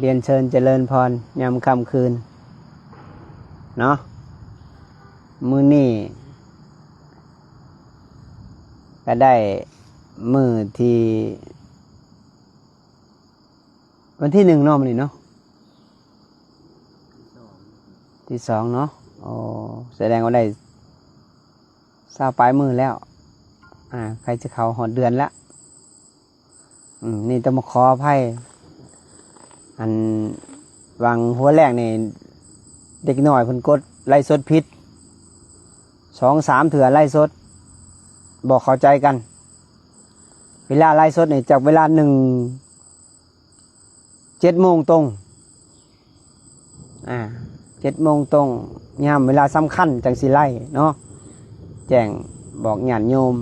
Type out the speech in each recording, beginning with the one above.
ຮຽນເຊີນຈະເລີນພອນຍາມຄ່ຳຄືນເນາະ. ມື້ນີ້ກະໄດ້ມື້ທີ ວັນທີໜຶ່ງເນາະ ມື້ນີ້ເນາະ ທີສອງເນາະ. ໂອ້ ສະແດງວ່າໄດ້ຊາວປາຍມື້ແລ້ວ ອ່າ ໃກ້ຈະເຂົ້າຮອດເດືອນລະ. ອືມ ນີ້ຕ້ອງມາຂໍອະໄພ ອັນຫວ່າງຫົວແລງນີ້ ເດັກນ້ອຍເພິ່ນກົດໄລຟ໌ສົດຜິດ ສອງສາມເທື່ອໄລຟ໌ສົດ ບໍ່ເຂົ້າໃຈກັນ. ເວລາໄລຟ໌ສົດນີ້ຈາກເວລາໜຶ່ງ ເຈັດໂມງຕົງ ອ່າ ເຈັດໂມງຕົງ ຍາມເວລາສຳຄັນຈັ່ງຊິໄລຟ໌ເນາະ ແຈ້ງບອກຍາດໂຍມ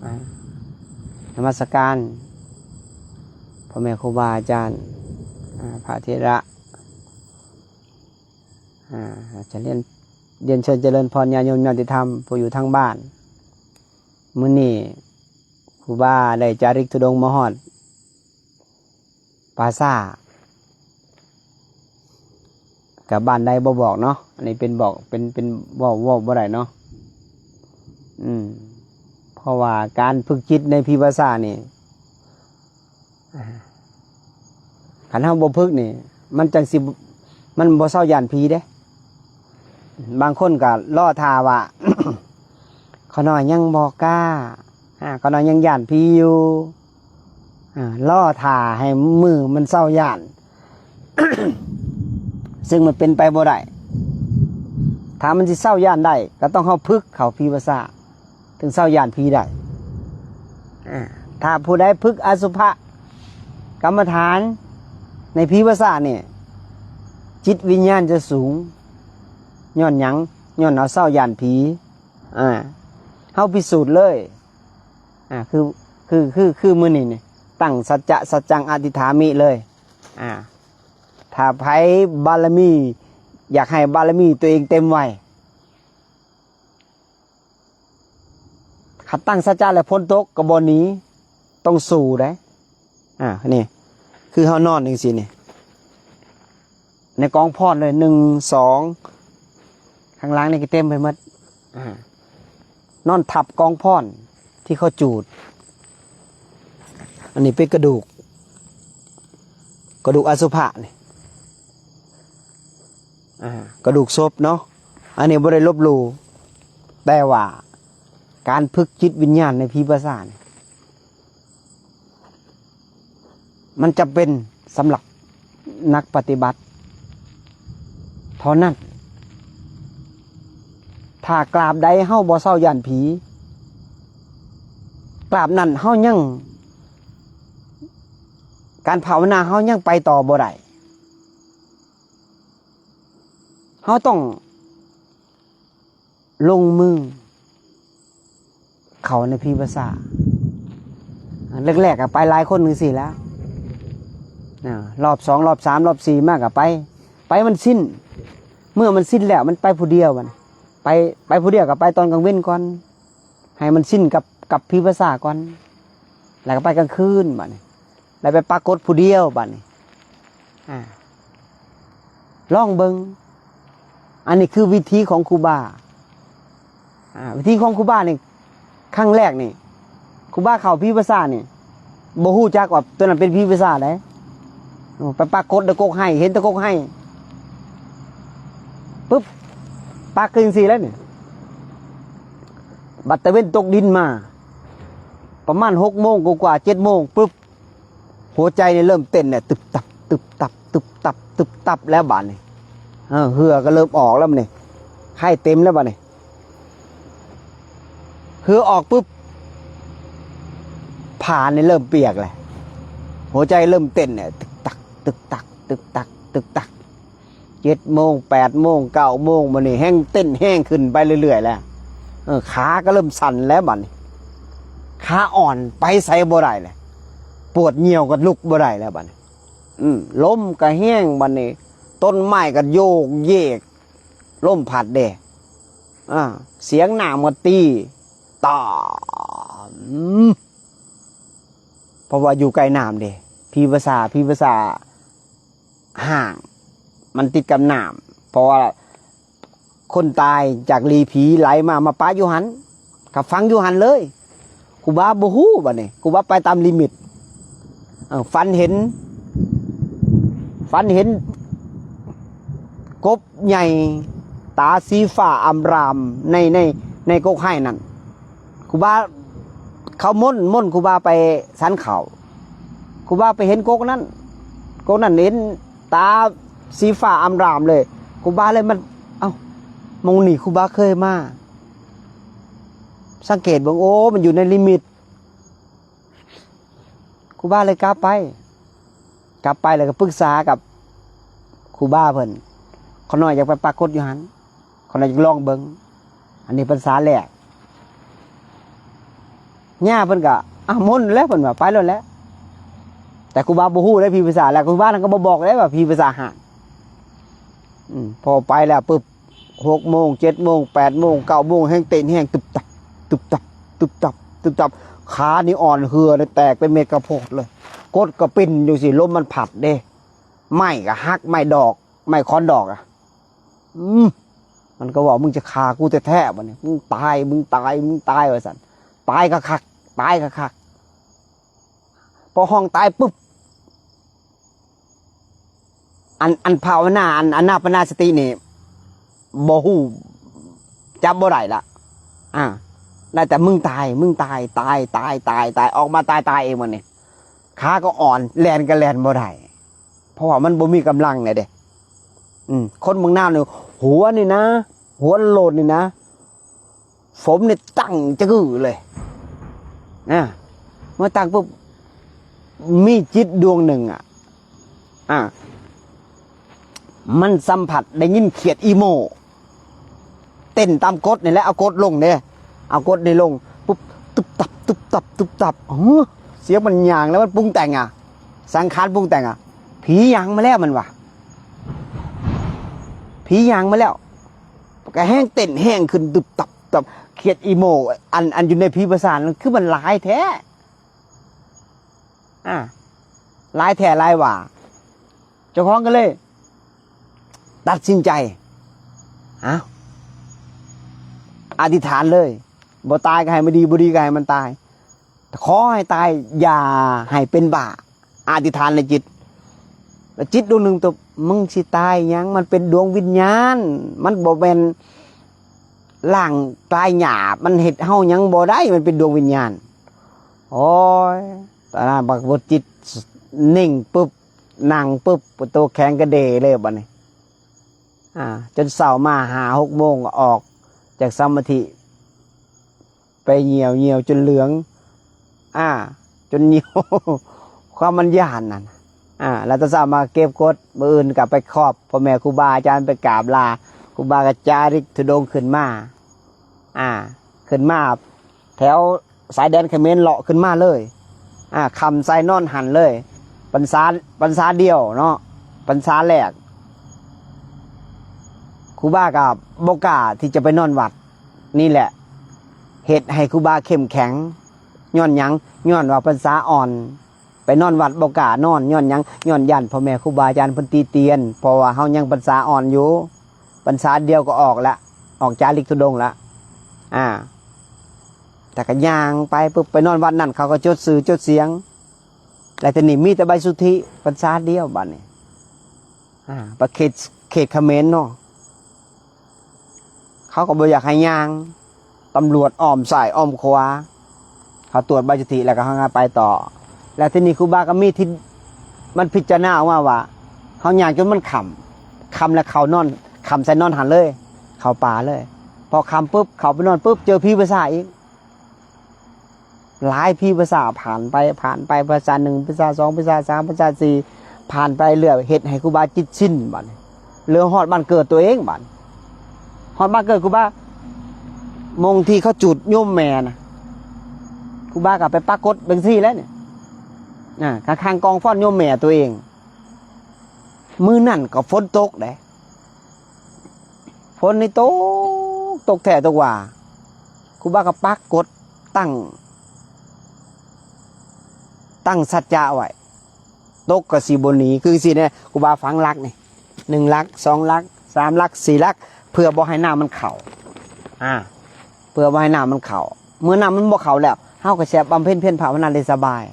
ອ່າ ນະມັດສະການພໍ່ແມ່ຄູບາອາຈານ ອ່າ ພະເຖລະ ອ່າ ຈະຮຽນ ຮຽນເຊີນຈະເລີນພອນຍາດໂຍມຍາດຕິທຳຜູ້ຢູ່ທາງບ້ານ. ມື້ນີ້ຄູບາໄດ້ຈາລິກທຸດົງມາຮອດປ່າຊ້າ ກັບບ້ານໃດບໍ່ບອກເນາະ ອັນນີ້ເປັນບອກ ເປັນ ເປັນເວົ້າ ເວົ້າບໍ່ໄດ້ເນາະ. ອືມ ເພາະວ່າການຝຶກຈິດໃນຜີປ່າຊ້ານີ້ ອ່າ ຄັນເຮົາບໍ່ຝຶກນີ້ ມັນຈັ່ງຊິ ມັນບໍ່ເຊົາຢ້ານຜີເດ້. ບາງຄົນກໍລໍຖ້າວ່າ ຂ້ານ້ອຍຍັງບໍ່ກ້າ ອ່າ ຂ້ານ້ອຍຍັງຢ້ານຜີຢູ່ ອ່າ ລໍຖ້າໃຫ້ມືມັນເຊົາຢ້ານ ຊຶ່ງມັນເປັນໄປບໍ່ໄດ້. ຖ້າມັນຊິເຊົາຢ້ານໄດ້ ກໍຕ້ອງເຮົາຝຶກເຂົ້າຜີປ່າຊ້າ ເຖິງເຊົາຢ້ານຜີໄດ້. ອ່າ ຖ້າຜູ້ໃດຝຶກອະສຸພະກຳມະຖານໃນຜີປ່າຊ້ານີ້ ຈິດວິນຍານຈະສູງ. ຍ້ອນຫຍັງ? ຍ້ອນເຮົາເຊົາຢ້ານຜີ. ອ່າ ເຮົາພິສູດເລີຍ. ອ່າ ຄື ຄື ຄື ຄືມື້ນີ້ນີ້ ຕັ້ງສັດຈະສັດຈັງອະທິຖາມິເລີຍ. ອ່າ ຖ້າໃຜບາລະມີ ຢາກໃຫ້ບາລະມີຕົວເອງເຕັມໄວ ຄັນຕັ້ງສັດຈະແລ້ວຝົນຕົກກໍບໍ່ໜີ ຕ້ອງສູ້ໄດ໋. ອ່າ ນີ້ ຄືເຮົານອນຈັ່ງຊີ້ນີ້ ໃນກອງຟອນເລີຍ ໜຶ່ງ ສອງ ຂ້າງຫຼັງນີ້ກໍເຕັມໄປໝົດ. ອ່າ ນອນທັບກອງຟອນທີ່ເຂົາຈູດ. ອັນນີ້ເປັນກະດູກ ກະດູກອະສຸພະນີ້ ອ່າ ກະດູກສົບເນາະ. ອັນນີ້ບໍ່ໄດ້ລົບຫຼູ່ ແຕ່ວ່າການຝຶກຈິດວິນຍານໃນຜີປ່າຊ້ານີ້ ມັນຈຳເປັນສຳລັບນັກປະຕິບັດເທົ່ານັ້ນ. ຖ້າກາບໃດເຮົາບໍ່ເຊົາຢ້ານຜີ ກາບນັ້ນເຮົາຍັງ ການພາວະນາເຮົາຍັງໄປຕໍ່ບໍ່ໄດ້. ເຮົາຕ້ອງ ລົງມືເຂົ້າໃນຜີປ່າຊ້າ. ແລກໆກໍໄປຫຼາຍຄົນຈັ່ງຊີ້ແຫຼະ ນະ ລອບສອງ ລອບສາມ ລອບສີ່ມາກໍໄປ ໄປມັນຊິນ. ເມື່ອມັນຊິນແລ້ວ ມັນໄປຜູ້ດຽວບັດນີ້ ໄປ ໄປຜູ້ດຽວກໍໄປຕອນກາງເວັນກ່ອນ ໃຫ້ມັນຊິນກັບ ກັບຜີປ່າຊ້າກ່ອນ ແລ້ວກໍໄປກາງຄືນບັດນີ້ ແລ້ວໄປປາກົດຜູ້ດຽວບັດນີ້. ອ່າ ລອງເບິ່ງ ອັນນີ້ຄືວິທີຂອງຄູບາ. ອ່າ ວິທີຂອງຄູບານີ້ ຄັ້ງແລກນີ້ ຄູບາເຂົ້າຜີປ່າຊ້ານີ້ ບໍ່ຮູ້ຈັກວ່າຕົວນັ້ນເປັນຜີປ່າຊ້າໃດ໋. ໄປປາກົດໃນກົກໄຮ່ ເຫັນແຕ່ກົກໄຮ່ ປຶບ ປັກຄືຈັ່ງຊີ້ແລ້ວນີ້. ບັດຕາເວັນຕົກດິນມາ ປະມານຫົກໂມງກວ່າໆ ເຈັດໂມງ ປຶບ ຫົວໃຈນີ້ເລີ່ມເຕັ້ນແລ້ວ ຕຶບຕັບ ຕຶບຕັບ ຕຶບຕັບ ຕຶບຕັບ ແລ້ວບາດນີ້. ເອີ ເຫື່ອກໍເລີ່ມອອກແລ້ວບັດນີ້ ໄຂ້ເຕັມແລ້ວບັດນີ້. ເຫື່ອອອກປຶບ ຜ້ານີ້ເລີ່ມປຽກແລ້ວ ຫົວໃຈເລີ່ມເຕັ້ນແລ້ວ ຕຶກຕັກ ຕຶກຕັກ ຕຶກຕັກ ຕຶກຕັກ. ເຈັດໂມງ ແປດໂມງ ເກົ້າໂມງ ບັດນີ້ແຮງເຕັ້ນແຮງຂຶ້ນໄປເລື້ອຍໆແລ້ວ. ເອີ ຂາກໍເລີ່ມສັ່ນແລ້ວບັດນີ້ ຂາອ່ອນ ໄປໃສບໍ່ໄດ້ແລ້ວ ປວດຍ່ຽວກໍລຸກບໍ່ໄດ້ແລ້ວບັດນີ້. ອືມ ລົມກໍແຮງບັດນີ້ ຕົ້ນໄມ້ກໍໂຍກເຢກ ລົມພັດເດ້. ອ່າ ສຽງນ້ຳກໍຕີ ຕາມ ເພາະວ່າຢູ່ໃກ້ນ້ຳເດ້ ຜີປ່າຊ້າ ຜີປ່າຊ້າ ຫ້າງ ມັນຕິດກັບນ້ຳ ເພາະວ່າຄົນຕາຍຈາກຫຼີ່ຜີໄຫຼມາ ມາປະຢູ່ຫັ້ນ ກໍຝັງຢູ່ຫັ້ນເລີຍ. ຄູບາບໍ່ຮູ້ບັດນີ້ ຄູບາໄປຕາມລິມິດ. ເອີ ຝັນເຫັນ ຝັນເຫັນກົບໃຫຍ່ ຕາສີຟ້າອຳລາມ ໃນ ໃນ ໃນກົກໄຮນັ້ນ. ຄູບາ ເຂົາມົນ ມົນຄູບາໄປສັນເຂົ້າ ຄູບາໄປເຫັນກົກນັ້ນ ກົກນັ້ນເຫັນຕາສີຟ້າອຳລາມເລີຍ. ຄູບາເລີຍ ມັນ ເອົ້າ ໝ່ອງນີ້ຄູບາເຄີຍມາ ສັງເກດເບິ່ງ ໂອ້ ມັນຢູ່ໃນລິມິດ. ຄູບາເລີຍກັບໄປ ກັບໄປແລ້ວກໍປຶກສາກັບຄູບາເພິ່ນ ຂ້ານ້ອຍຢາກໄປປາກົດຢູ່ຫັ້ນ ຂ້ານ້ອຍຢາກລອງເບິ່ງ. ອັນນີ້ພັນສາແລກ ຍ່າເພິ່ນກໍ ອາ ມົນແລ້ວ ເພິ່ນວ່າ ໄປໂລດແຫຼະ. ແຕ່ຄູບາບໍ່ຮູ້ເດ້ ຜີປີສາດ ແລ້ວຄູບານັ້ນກໍບໍ່ບອກເດ້ວ່າຜີປີສາດຫາງ. ອືມ ພໍໄປແລ້ວປຶບ ຫົກໂມງ ເຈັດໂມງ ແປດໂມງ ເກົ້າໂມງ ແຮງເຕັ້ນແຮງ ຕຶບຕັບ ຕຶບຕັບ ຕຶບຕັບ ຕຶບຕັບ ຂານີ້ອ່ອນເຫື່ອແຕກເປັນເມັດກະໂພດເລີຍ. ກົດກໍປິ່ນຢູ່ຊີ້ ລົມມັນພັດເດ້ ໄມ້ກໍຫັກ ໄມ້ດອກ ໄມ້ຂອນດອກອະ. ອືມ ມັນກໍເວົ້າ ມຶງຈະຂ້າກູແທ້ໆ ບັດນີ້ ມຶງຕາຍ ມຶງຕາຍ ມຶງຕາຍ ວ່າຊັ້ນ. ຕາຍຄັກໆ ຕາຍຄັກໆ. ພໍຮ້ອງຕາຍປຶບ ອັນ ອັນພາວະນາ ອັນອານາປານະສະຕິນີ້ ບໍ່ຮູ້ ຈັບບໍ່ໄດ້ລະ. ອາ ໄດ້ແຕ່ ມຶງຕາຍ ມຶງຕາຍ ຕາຍ ຕາຍ ຕາຍ ຕາຍ ອອກມາຕາຍ ຕາຍເອງ ບັດນີ້. ຂາກໍອ່ອນ ແລ່ນກໍແລ່ນບໍ່ໄດ້ ເພາະວ່າມັນບໍ່ມີກຳລັງແລ້ວເດ້. ອືມ ຄົນເມືອງນາວນີ້ ຫົວນີ້ນະ ຫົວໂລດນີ້ນະ ຜົມນີ້ຕັ້ງຈະກື້ເລີຍ ນະ. ເມື່ອຕັ້ງປຶບ ມີຈິດດວງໜຶ່ງອະ ອາ ມັນສຳຜັດໄດ້ຍິນຂຽດອີໂມ ເຕັ້ນຕາມກົດນີ້ແຫຼະ ເອົາກົດລົງເດ້ ເອົາກົດນີ້ລົງປຶບ ຕຶບຕັບ ຕຶບຕັບ ຕຶບຕັບ ເອີ ສຽງມັນຍ່າງແລ້ວ ມັນປຸງແຕ່ງອະ ສັງຂານປຸງແຕ່ງອະ ຜີຍ່າງມາແລ້ວ ມັນວ່າ ຜີຍ່າງມາແລ້ວ ກໍແຮງເຕັ້ນແຮງຂຶ້ນ ຕຶບຕັບ ຕັບ ຂຽດອີໂມ ອັນ ອັນຢູ່ໃນຜີປະສາດນັ້ນ ຄືມັນຫຼາຍແທ້ ອາ ຫຼາຍແທ້ຫຼາຍວ່າ. ເຈົ້າຂອງກໍເລີຍຕັດສິນໃຈ ເອົາ ອະທິຖານເລີຍ ບໍ່ຕາຍກໍໃຫ້ມັນດີ ບໍ່ດີກໍໃຫ້ມັນຕາຍ ຂໍໃຫ້ຕາຍ ຢ່າໃຫ້ເປັນບ້າ. ອະທິຖານໃນຈິດ ແລ້ວຈິດດວງໜຶ່ງຕົບ ມຶງຊິຕາຍຫຍັງ ມັນເປັນດວງວິນຍານ ມັນບໍ່ແມ່ນຮ່າງກາຍຫຍາບ ມັນເຮັດເຮົາຫຍັງບໍ່ໄດ້ ມັນເປັນດວງວິນຍານ. ໂອ້ຍ ຕອນນັ້ນບັກບົດຈິດ ເໜັງປຶບ ນັ່ງປຶບ ໂຕແຂງກະເດເລີຍບັດນີ້ ອາ ຈົນເຊົ້າມາຫ້າຫົກໂມງ ອອກຈາກສະມາທິ ໄປຍ່ຽວ ຍ່ຽວຈົນເຫຼືອງ ອາ ຈົນຍ່ຽວ ຄວາມມັນຢ້ານນັ້ນ ອາ ແລ້ວຕອນເຊົ້າມາເກັບກົດ ມື້ອື່ນກໍໄປຂອບພໍ່ແມ່ຄູບາອາຈານ ໄປກາບລາ ຄູບາກໍຈາລິກທຸດົງຂຶ້ນມາ ອາ ຂຶ້ນມາ ແຖວຊາຍແດນຂະເໝນ ເລາະຂຶ້ນມາເລີຍ ອາ ຄ່ຳໃສ່ນອນຫັ້ນເລີຍ ພັນສາ ພັນສາດຽວເນາະ ພັນສາແລກ ຄູບາກໍບໍ່ກ້າທີ່ຈະໄປນອນວັດ ນີ້ແຫຼະເຮັດໃຫ້ຄູບາເຂັ້ມແຂງ. ຍ້ອນຫຍັງ? ຍ້ອນວ່າພັນສາອ່ອນ ໄປນອນວັດບໍ່ກ້ານອນ. ຍ້ອນຫຍັງ? ຍ້ອນຢ້ານພໍ່ແມ່ຄູບາອາຈານເພິ່ນຕິຕຽນ ເພາະວ່າເຮົາຍັງພັນສາອ່ອນຢູ່ ພັນສາດຽວກໍອອກລະ ອອກຈາລິກທຸດົງລະ ອາ ແຕ່ກໍຍ່າງໄປປຶບ ໄປນອນວັດນັ້ນ ເຂົາກໍຈົດຊື່ຈົດສຽງ ແລ້ວທີນີ້ມີແຕ່ໃບສຸດທິ ພັນສາດຽວບາດນີ້ ອາ ປະເຂດ ເຂດຂະເໝນເນາະ ເຂົາກໍບໍ່ຢາກໃຫ້ຍ່າງ ຕຳຫຼວດອ້ອມຊ້າຍອ້ອມຂວາ ເຂົາຕວດໃບສຸດທິແລ້ວກໍເຮົາກໍໄປຕໍ່. ແລ້ວທີນີ້ຄູບາກໍມີທິດ ມັນພິຈາລະນາອອກມາວ່າ ເຮົາຍ່າງຈົນມັນຄ່ຳ ຄ່ຳແລ້ວເຂົ້ານອນ ຄ່ຳໃສ່ນອນຫັ້ນເລີຍ ເຂົ້າປ່າເລີຍ. ພໍຄ່ຳປຶບ ເຂົ້າໄປນອນປຶບ ເຈີຜີພາສາອີກ ຫຼາຍຜີພາສາ ຜ່ານໄປ ຜ່ານໄປ ພາສາໜຶ່ງ ພາສາສອງ ພາສາສາມ ພາສາສີ່ ຜ່ານໄປເລື້ອຍ ເຮັດໃຫ້ຄູບາຈິດຊິນບາດນີ້ ເລີ່ມຮອດບ້ານເກີດຕົວເອງບາດ ຮອດບ້ານເກີດຄູບາ ໝ່ອງທີ່ເຂົາຈູດໂຍມແມ່ນະ ຄູບາກໍໄປປາກົດເບິ່ງຊີ້ແຫຼະນີ້ ອາ ຂ້າງໆກອງຟອນໂຍມແມ່ຕົວເອງ. ມື້ນັ້ນກໍຝົນຕົກເດ້ ຝົນນີ້ຕົກ ຕົກແທ້ຕົກວ່າ ຄູບາກໍປາກົດຕັ້ງ ຕັ້ງສັດຈະໄວ້ ຕົກກໍຊິບໍ່ໜີ ຄືຊິແນ່ ຄູບາຝັງຫຼັກນີ້ ໜຶ່ງຫຼັກ ສອງຫຼັກ ສາມຫຼັກ ສີ່ຫຼັກ ເພື່ອບໍ່ໃຫ້ນ້ຳມັນເຂົ້າ ອ່າ ເພື່ອບໍ່ໃຫ້ນ້ຳມັນເຂົ້າ ເມື່ອນ້ຳມັນບໍ່ເຂົ້າແລ້ວ ເຮົາກໍສາມາດບຳເພັນພຽນພາວະນາໄດ້ສະບາຍ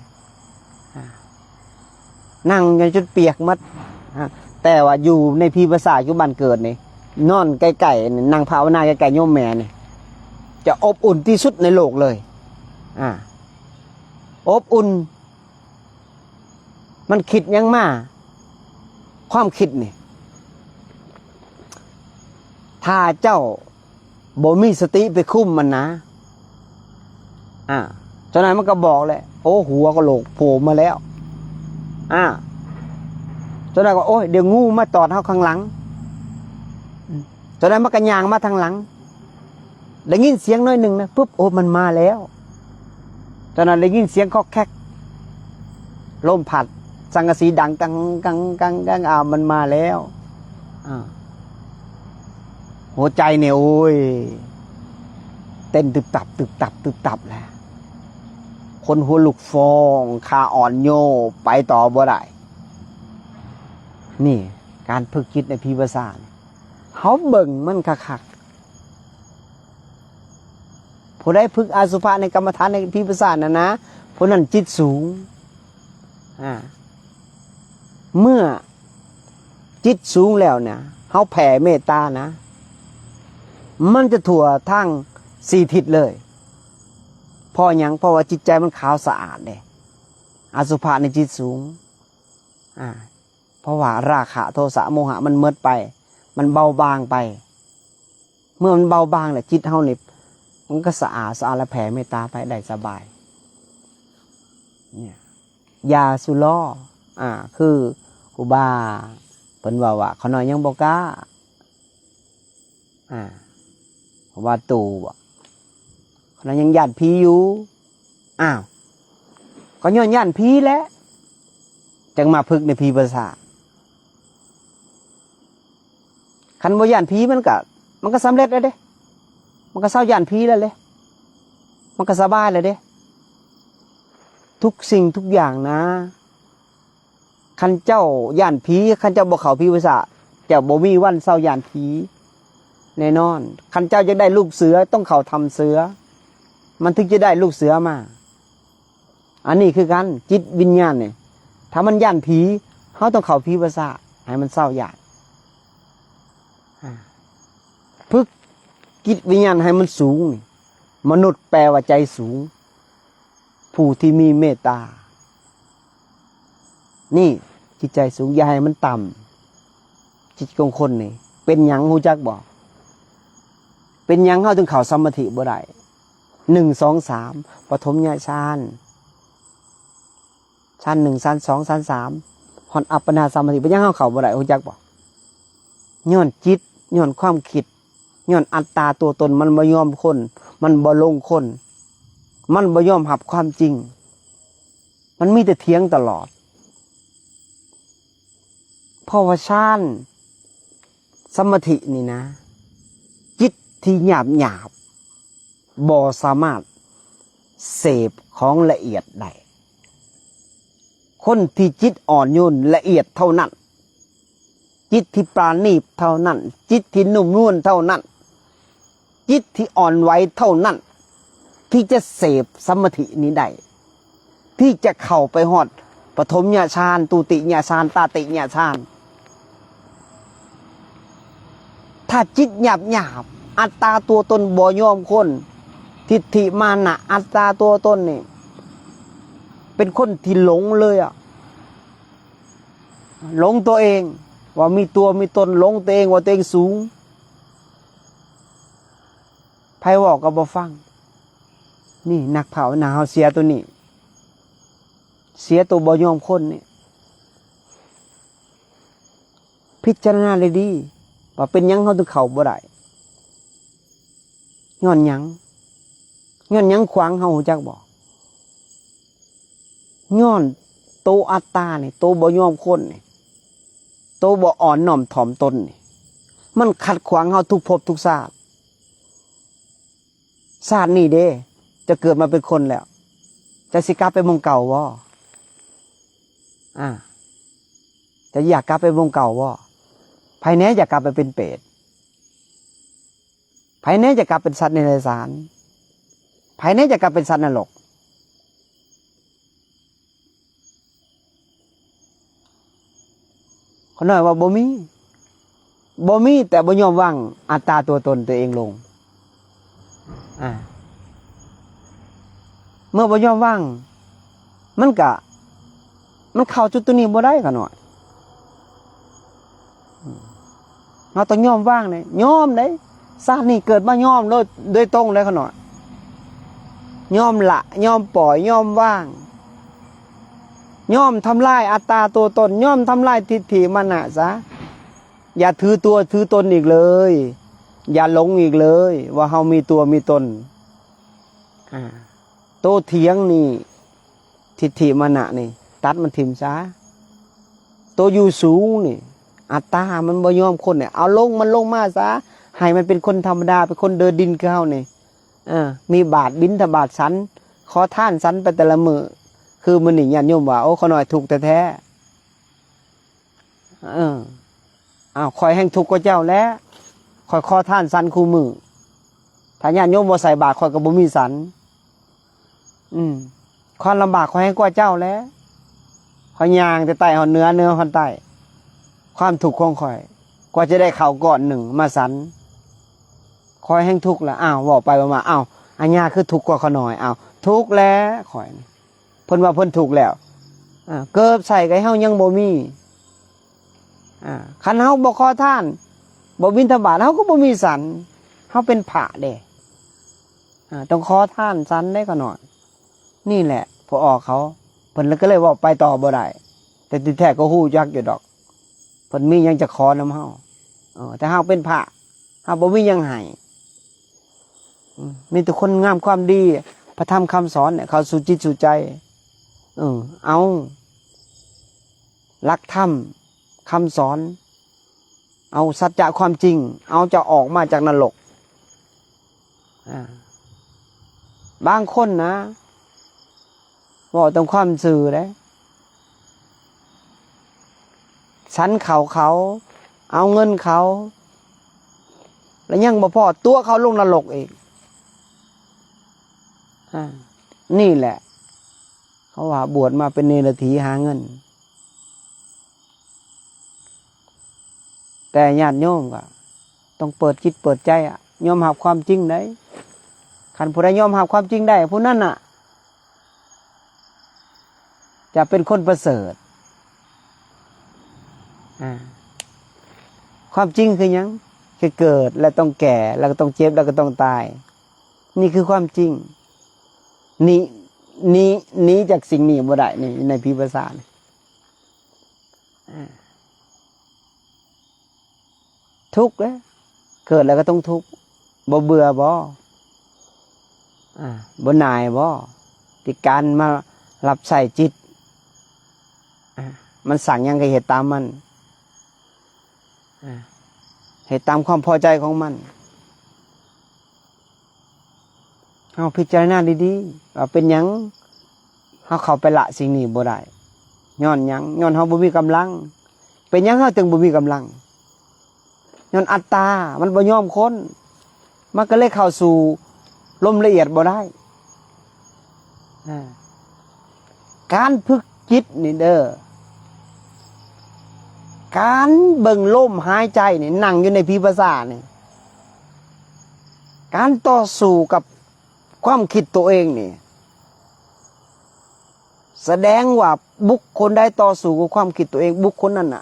ອ່າ ນັ່ງຈົນປຽກໝົດ ອ່າ ແຕ່ວ່າຢູ່ໃນພີພາສາຢູ່ບ້ານເກີດນີ້ ນອນໃກ້ໆ ນັ່ງພາວະນາໃກ້ໆໂຍມແມ່ນີ້ ຈະອົບອຸ່ນທີ່ສຸດໃນໂລກເລີຍ ອ່າ ອົບອຸ່ນ ມັນຄິດຫຍັງມາ ຄວາມຄິດນີ້ ຖ້າເຈົ້າບໍ່ມີສະຕິໄປຄຸມມັນນະ ອ່າ ເຈົ້ານາຍມັນກໍບອກແຫຼະ ໂອ້ ຫົວກະໂຫຼກໂຜມາແລ້ວ ອ່າ ເຈົ້ານາຍກໍ ໂອ້ຍ ດຽວງູມາຕອດເຮົາຂ້າງຫຼັງ ເຈົ້ານາຍມັນກໍຍ່າງມາທາງຫຼັງ ໄດ້ຍິນສຽງໜ້ອຍໜຶ່ງນະ ປຶບ ໂອ້ ມັນມາແລ້ວ ຕອນນັ້ນໄດ້ຍິນສຽງຄອກແຄກ ລົມພັດ ສັງກະສີດັງກັງກັງກັງກັງ ອ້າວ ມັນມາແລ້ວ ອ່າ ຫົວໃຈນີ້ ໂອ້ຍ ເຕັ້ນຕຶບຕັບ ຕຶບຕັບ ຕຶບຕັບແລ້ວ ຂົນຫົວລຸກຟອງ ຂາອ່ອນໂຍ ໄປຕໍ່ບໍ່ໄດ້ ນີ້ ການຝຶກຈິດໃນພີພາສາ ເຮົາເບິ່ງມັນຄັກໆ ຜູ້ໃດຝຶກອະສຸພະໃນກຳມະຖານໃນພິປັດສະນານະ ຜູ້ນັ້ນຈິດສູງ ອ່າ ເມື່ອຈິດສູງແລ້ວນະ ເຮົາແຜ່ເມດຕານະ ມັນຈະທົ່ວທັງສີ່ທິດເລີຍ. ເພາະຫຍັງ? ເພາະວ່າຈິດໃຈມັນຂາວສະອາດເດ້ ອະສຸພະໃນຈິດສູງ ອ່າ ເພາະວ່າລາຄະ ໂທສະ ໂມຫະ ມັນໝົດໄປ ມັນເບົາບາງໄປ. ເມື່ອມັນເບົາບາງແລ້ວ ຈິດເຮົານີ້ມັນກໍສະອາດສະອາດ ແລະ ແຜ່ເມດຕາໄປໄດ້ສະບາຍ. ເນຍ ຢ່າສຸລໍ ອ່າ ຄືຄູບາເພິ່ນເວົ້າວ່າ ຂ້ານ້ອຍຍັງບໍ່ກ້າ ອ່າ ເພາະວ່າໂຕ ຂ້ານ້ອຍຍັງຢ້ານຜີຢູ່. ອ້າວ ກໍຍ້ອນຢ້ານຜີແຫຼະ ຈັ່ງມາຝຶກໃນຜີພາສາ. ຄັນບໍ່ຢ້ານຜີ ມັນກະ ມັນກະສຳເລັດແລ້ວເດ້ ມັນກະເຊົາຢ້ານຜີແລ້ວເດ້ ມັນກະສະບາຍແລ້ວເດ້. ທຸກສິ່ງທຸກຢ່າງນະ ຄັນເຈົ້າຢ້ານຜີ ຄັນເຈົ້າບໍ່ເຂົ້າຜີພາສາ ເຈົ້າບໍ່ມີວັນເຊົາຢ້ານຜີແນ່ນອນ. ຄັນເຈົ້າຢາກໄດ້ລູກເສືອ ຕ້ອງເຂົ້າຖ້ຳເສືອ ມັນເຖິງຈະໄດ້ລູກເສືອມາ. ອັນນີ້ຄືກັນ ຈິດວິນຍານນີ້ ຖ້າມັນຢ້ານຜີ ເຮົາຕ້ອງເຂົ້າຜີພາສາ ໃຫ້ມັນເຊົາຢ້ານ. ອ່າ ຝຶກຈິດວິນຍານໃຫ້ມັນສູງນີ້ ມະນຸດແປວ່າໃຈສູງ ຜູ້ທີ່ມີເມດຕາ ນີ້ ຈິດໃຈສູງ ຢ່າໃຫ້ມັນຕ່ຳ. ຈິດຂອງຄົນນີ້ ເປັນຫຍັງຮູ້ຈັກບໍ່? ເປັນຫຍັງເຮົາຈຶ່ງເຂົ້າສະມາທິບໍ່ໄດ້? ໜຶ່ງ ສອງ ສາມ ປະຖົມຍະຊານ ຊານໜຶ່ງ ຊານສອງ ຊານສາມ ຮອດອັບປະນາສະມາທິ ເປັນຫຍັງເຮົາເຂົ້າບໍ່ໄດ້ ຮູ້ຈັກບໍ່? ຍ້ອນຈິດ ຍ້ອນຄວາມຄິດ ຍ້ອນອັດຕາຕົວຕົນ ມັນບໍ່ຍອມຄົນ ມັນບໍ່ລົງຄົນ ມັນບໍ່ຍອມຮັບຄວາມຈິງ ມັນມີແຕ່ຖຽງຕະຫຼອດ. ເພາະວ່າຊານສະມາທິນີ້ນະ ຈິດທີ່ຫຍາບໆ ບໍ່ສາມາດເສບຂອງລະອຽດໄດ້. ຄົນທີ່ຈິດອ່ອນໂຍນລະອຽດເທົ່ານັ້ນ ຈິດທີ່ປານີດເທົ່ານັ້ນ ຈິດທີ່ນຸ້ມນວນເທົ່ານັ້ນ ຈິດທີ່ອ່ອນໄຫວເທົ່ານັ້ນ ທີ່ຈະເສບສະມາທິນີ້ໄດ້ ທີ່ຈະເຂົ້າໄປຮອດປະຖົມຍະຊານ ທຸຕິຍະຊານ ຕະຕິຍະຊານ. ຖ້າຈິດຫຍາບໆ ອັດຕາຕົວຕົນບໍ່ຍອມຄົນ ທິດຖິມານະ ອັດຕາຕົວຕົນນີ້ ເປັນຄົນທີ່ຫຼົງເລີຍອະ ຫຼົງຕົວເອງວ່າມີຕົວມີຕົນ ຫຼົງຕົວເອງວ່າຕົວເອງສູງ ໃຜເວົ້າກໍບໍ່ຟັງ. ນີ້ນັກພາວະນາເຮົາເສຍຕົວນີ້ ເສຍຕົວບໍ່ຍອມຄົນນີ້. ພິຈາລະນາໃຫ້ດີ ວ່າເປັນຫຍັງເຮົາຈຶ່ງເຂົ້າບໍ່ໄດ້? ຍ້ອນຫຍັງ? ຍ້ອນຫຍັງຂວາງເຮົາ ຮູ້ຈັກບໍ່? ຍ້ອນໂຕອັດຕານີ້ ໂຕບໍ່ຍອມຄົນນີ້ ໂຕບໍ່ອ່ອນນ້ອມຖ່ອມຕົນນີ້ ມັນຂັດຂວາງເຮົາທຸກພົບທຸກຊາດ. ຊາດນີ້ເດ້ ເຈົ້າເກີດມາເປັນຄົນແລ້ວ ເຈົ້າຊິກັບໄປໝ່ອງເກົ່າບໍ່? ອ່າ ຈະຢາກກັບໄປວົງເກົ່າບໍ່? ໃຜແນ່ຢາກກັບໄປເປັນເປດ? ໃຜແນ່ຢາກກັບເປັນສັດເດຍລະສານ? ໃຜແນ່ຢາກກັບເປັນສັດນະລົກ? ຂ້ານ້ອຍວ່າບໍ່ມີ, ບໍ່ມີ ແຕ່ບໍ່ຍອມວາງອັດຕາຕົວຕົນຕົວເອງລົງ. ອາ ເມື່ອບໍ່ຍອມວາງ ມັນກະ ມັນເຂົ້າຈຸດຕົວນີ້ບໍ່ໄດ້ ຂ້ານ້ອຍ. ເຮົາຕ້ອງຍອມວາງເດ້, ຍອມເດ້. ຊາດນີ້ເກີດມາຍອມໂດຍ ໂດຍຕົງເດ້ ຂ້ານ້ອຍ. ຍອມລະ, ຍອມປ່ອຍ, ຍອມວາງ, ຍອມທຳລາຍອັດຕາຕົວຕົນ, ຍອມທຳລາຍທິດຖິມານະຊະ. ຢ່າຖືຕົວຖືຕົນອີກເລີຍ, ຢ່າຫຼົງອີກເລີຍວ່າເຮົາມີຕົວມີຕົນ. ອາ ໂຕຖຽງນີ້ ທິດຖິມານະນີ້ ຕັດມັນຖິ້ມຊະ. ໂຕຢູ່ສູງນີ້ ອັດຕາມັນບໍ່ຍອມຄົນນີ້ ເອົາລົງມັນລົງມາຊະ, ໃຫ້ມັນເປັນຄົນທຳມະດາ, ເປັນຄົນເດີ່ນດິນຄືເຮົານີ້. ເອີ ມີບາດບິນທະບາດສັນ, ຂໍທານສັນໄປແຕ່ລະມື້. ຄືມື້ນີ້ຍາດໂຍມວ່າ ໂອ້ ຂ້ານ້ອຍທຸກແທ້ໆ. ເອີ ອ້າວ ຂ້ອຍແຮ່ງທຸກກວ່າເຈົ້າແຫຼະ, ຂ້ອຍຂໍທານສັນຄູ່ມື້. ຖ້າຍາດໂຍມບໍ່ໃສ່ບາດ ຂ້ອຍກໍບໍ່ມີສັນ. ອືມ ຄວາມລຳບາກຂ້ອຍແຮ່ງກວ່າເຈົ້າແຫຼະ, ຂ້ອຍຍ່າງແຕ່ໃຕ້ຮອດເໜືອ ເໜືອຮອດໃຕ້. ຄວາມທຸກຂອງຂ້ອຍ ກວ່າຈະໄດ້ເຂົ້າກ້ອນໜຶ່ງມາສັນ ຂ້ອຍແຮ່ງທຸກລະ. ອ້າວ ເວົ້າໄປເວົ້າມາ ອ້າວ ອາຍາຄືທຸກກວ່າຂ້ານ້ອຍ? ອ້າວ ທຸກແຫຼະຂ້ອຍ. ເພິ່ນວ່າເພິ່ນທຸກແລ້ວ ອາ ເກີບໃສ່ກໍເຮົາຍັງບໍ່ມີ. ອາ ຄັນເຮົາບໍ່ຂໍທານ ບໍ່ບິນທະບາດ ເຮົາກໍບໍ່ມີສັນ. ເຮົາເປັນພະເດ້ ອາ ຕ້ອງຂໍທານສັນເດ້ຂ້ານ້ອຍ. ນີ້ແຫຼະພໍ່ອອກເຂົາ ເພິ່ນກໍເລີຍເວົ້າໄປຕໍ່ບໍ່ໄດ້, ແຕ່ທີ່ແທ້ກໍຮູ້ຈັກຢູ່ດອກ ເພິ່ນມີຫຍັງຈະຂໍນຳເຮົາ. ເອີ ແຕ່ເຮົາເປັນພະ ເຮົາບໍ່ມີຫຍັງໃຫ້. ອືມ ມີແຕ່ຄຸນງາມຄວາມດີ ພະທຳຄຳສອນເນຍ ເຂົ້າສູ່ຈິດສູ່ໃຈ. ເອີ ເອົາຫຼັກທຳຄຳສອນ ເອົາສັດຈະຄວາມຈິງ ເອົາເຈົ້າອອກມາຈາກນະລົກ. ອາ ບາງຄົນນະ ເວົ້າຕາມຄວາມຊື່ເດ້ ສັນເຂົ້າເຂົາ ເອົາເງິນເຂົາ ແລະຍັງບໍ່ພໍ ຕົວະເຂົາລົງນະລົກອີກ. ອາ ນີ້ແຫຼະ ເຂົາວ່າບວດມາເປັນເນລະຖີຫາເງິນ. ແຕ່ຍາດໂຍມກໍຕ້ອງເປີດຈິດເປີດໃຈ ຍອມຮັບຄວາມຈິງໄດ໋. ຄັນຜູ້ໃດຍອມຮັບຄວາມຈິງໄດ້ ຜູ້ນັ້ນນະຈະເປັນຄົນປະເສີດ. ອາ ຄວາມຈິງຄືຫຍັງ? ຄືເກີດແລ້ວຕ້ອງແກ່ ແລ້ວກໍຕ້ອງເຈັບ ແລ້ວກໍຕ້ອງຕາຍ. ນີ້ຄືຄວາມຈິງ. ໜີ ໜີ ໜີຈາກສິ່ງນີ້ບໍ່ໄດ້ ໃນ ໃນຜີພາສານີ້. ອາ ທຸກເດ້ ເກີດແລ້ວກໍຕ້ອງທຸກ. ບໍ່ເບື່ອບໍ່? ອາ ບໍ່ໜ່າຍບໍ່? ທີ່ການມາຮັບໃຊ້ຈິດ ອາ ມັນສັ່ງຫຍັງກໍເຮັດຕາມມັນ ອາ ເຮັດຕາມຄວາມພໍໃຈຂອງມັນ. ເຮົາພິຈາລະນາດີໆ ວ່າເປັນຫຍັງເຮົາເຂົ້າໄປລະສິ່ງນີ້ບໍ່ໄດ້? ຍ້ອນຫຍັງ? ຍ້ອນເຮົາບໍ່ມີກຳລັງ. ເປັນຫຍັງເຮົາຈຶ່ງບໍ່ມີກຳລັງ? ຍ້ອນອັດຕາມັນບໍ່ຍອມຄົນ ມັນກໍເລີຍເຂົ້າສູ່ລົມລະອຽດບໍ່ໄດ້. ອາ ການຝຶກຈິດນີ້ເດີ ການເບິ່ງລົມຫາຍໃຈນີ້ ນັ່ງຢູ່ໃນວິປັດສະນານີ້ ການຕໍ່ສູ້ກັບຄວາມຄິດຕົວເອງນີ້ ສະແດງວ່າບຸກຄົນໃດຕໍ່ສູ້ກັບຄວາມຄິດຕົວເອງ ບຸກຄົນນັ້ນນະ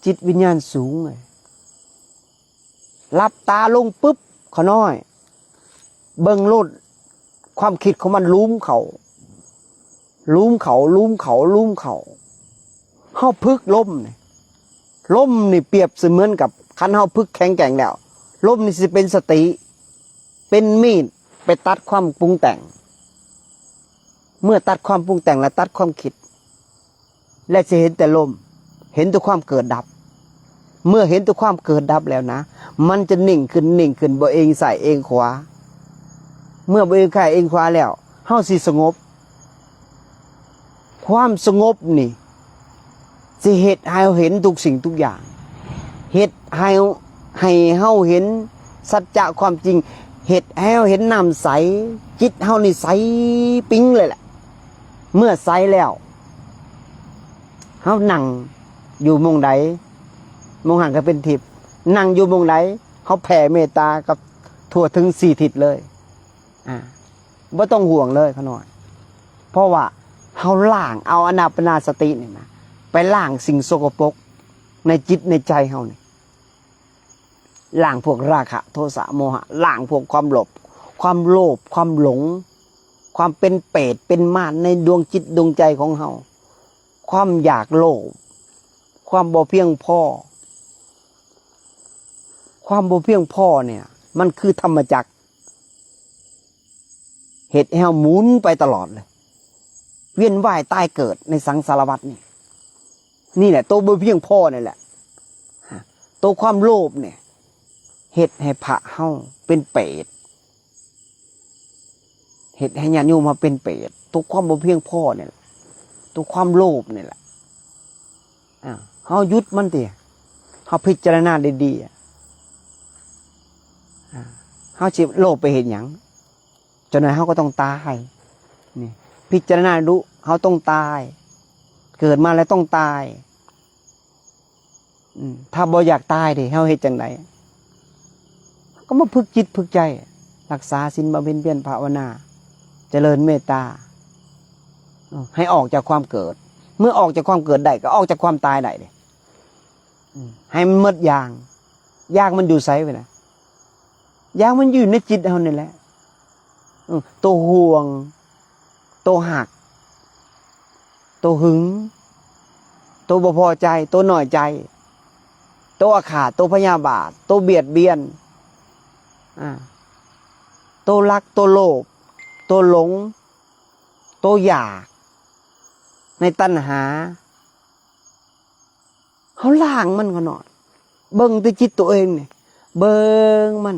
ຈິດວິນຍານສູງເລີຍ. ຫຼັບຕາລົງປຶບ ຂ້ານ້ອຍ ເບິ່ງໂລດ ຄວາມຄິດຂອງມັນລູມເຂົ້າ ລູມເຂົ້າ ລູມເຂົ້າ ລູມເຂົ້າ. ເຮົາຝຶກລົມນີ້ ລົມນີ້ປຽບສະເໝືອນກັບ ຄັນເຮົາຝຶກແຂງແກ່ງແລ້ວ ລົມນີ້ຊິເປັນສະຕິ ເປັນມີດໄປຕັດຄວາມປຸງແຕ່ງ. ເມື່ອຕັດຄວາມປຸງແຕ່ງ ແລະ ຕັດຄວາມຄິດ ແລະ ຊິເຫັນແຕ່ລົມ ເຫັນແຕ່ຄວາມເກີດດັບ. ເມື່ອເຫັນແຕ່ຄວາມເກີດດັບແລ້ວນະ ມັນຈະນິ່ງຂຶ້ນ ນິ່ງຂຶ້ນ ບໍ່ເອງຊ້າຍເອງຂວາ. ເມື່ອບໍ່ເອງຊ້າຍເອງຂວາແລ້ວ ເຮົາຊິສະຫງົບ. ຄວາມສະຫງົບນີ້ຊິເຮັດໃຫ້ເຮົາເຫັນທຸກສິ່ງທຸກຢ່າງ, ເຮັດໃຫ້ ໃຫ້ເຮົາເຫັນສັດຈະຄວາມຈິງ, ເຮັດໃຫ້ເຮົາເຫັນນ້ຳໃສ, ຈິດເຮົານີ້ໃສປິງເລີຍແຫຼະ. ເມື່ອໃສແລ້ວ ເຮົານັ່ງຢູ່ໝ່ອງໃດ ໝ່ອງຫັ້ນກໍເປັນທິບ, ນັ່ງຢູ່ໝ່ອງໃດ ເຮົາແຜ່ເມດຕາກັບທົ່ວເຖິງສີ່ທິດເລີຍ. ອາ ບໍ່ຕ້ອງຫ່ວງເລີຍຂະນ້ອຍ, ເພາະວ່າເຮົາລ້າງເອົາອານາປານາສະຕິນີ້ນະ ໄປລ້າງສິ່ງສົກກະປົກໃນຈິດໃນໃຈເຮົານີ້, ລ້າງພວກລາຄະ ໂທສະ ໂມຫະ, ລ້າງພວກຄວາມໂລບ ຄວາມໂລບ ຄວາມຫຼົງ, ຄວາມເປັນເປດເປັນມານໃນດວງຈິດດວງໃຈຂອງເຮົາ, ຄວາມຢາກໂລບ, ຄວາມບໍ່ພຽງພໍ. ຄວາມບໍ່ພຽງພໍນີ້ ມັນຄືທຳມະຈັກ ເຮັດໃຫ້ເຮົາໝູນໄປຕະຫຼອດເລີຍ, ວຽນວ່າຍຕາຍເກີດໃນສັງສາລະວັດນີ້. ນີ້ແຫຼະ ໂຕບໍ່ພຽງພໍນີ້ແຫຼະ, ໂຕຄວາມໂລບນີ້ ເຮັດໃຫ້ພະເຮົາເປັນເປດ, ເຮັດໃຫ້ຍາດໂຍມເຮົາເປັນເປດ. ໂຕຄວາມບໍ່ພຽງພໍນີ້ແຫຼະ, ໂຕຄວາມໂລບນີ້ແຫຼະ. ອາ ເຮົາຢຸດມັນຕິ, ເຮົາພິຈາລະນາດີໆ ອາ ເຮົາຊິໂລບໄປເຮັດຫຍັງ? ຈັກໜ້ອຍເຮົາກໍຕ້ອງຕາຍ. ນີ້ ພິຈາລະນາດຸ ເຮົາຕ້ອງຕາຍ, ເກີດມາແລ້ວຕ້ອງຕາຍ. ອາ ຖ້າບໍ່ຢາກຕາຍເດ ເຮົາເຮັດຈັ່ງໃດ? ກໍມາຝຶກຈິດຝຶກໃຈ, ຮັກສາສິນ, ບຳເພັນພຽນ, ພາວະນາ, ຈະເລີນເມດຕາ, ເອີ ໃຫ້ອອກຈາກຄວາມເກີດ. ເມື່ອອອກຈາກຄວາມເກີດໄດ້ ກໍອອກຈາກຄວາມຕາຍໄດ້ເດ. ອາ ໃຫ້ມັນໝົດຢາກ, ຢາກມັນຢູ່ໃສວະນະ? ຢາກມັນຢູ່ໃນຈິດເຮົານີ້ແຫຼະ. ເອີ ໂຕຫ່ວງ, ໂຕຮັກ, ໂຕຫຶງ, ໂຕບໍ່ພໍໃຈ, ໂຕນ້ອຍໃຈ, ໂຕອາຄາດ, ໂຕພະຍາບາດ, ໂຕບຽດບຽນ, ອາ ໂຕລັກ, ໂຕໂລບ, ໂຕຫຼົງ, ໂຕຢາກໃນຕັນຫາ. ເຮົາລ້າງມັນຂະນ້ອຍ, ເບິ່ງແຕ່ຈິດໂຕເອງນີ້, ເບິ່ງມັນ,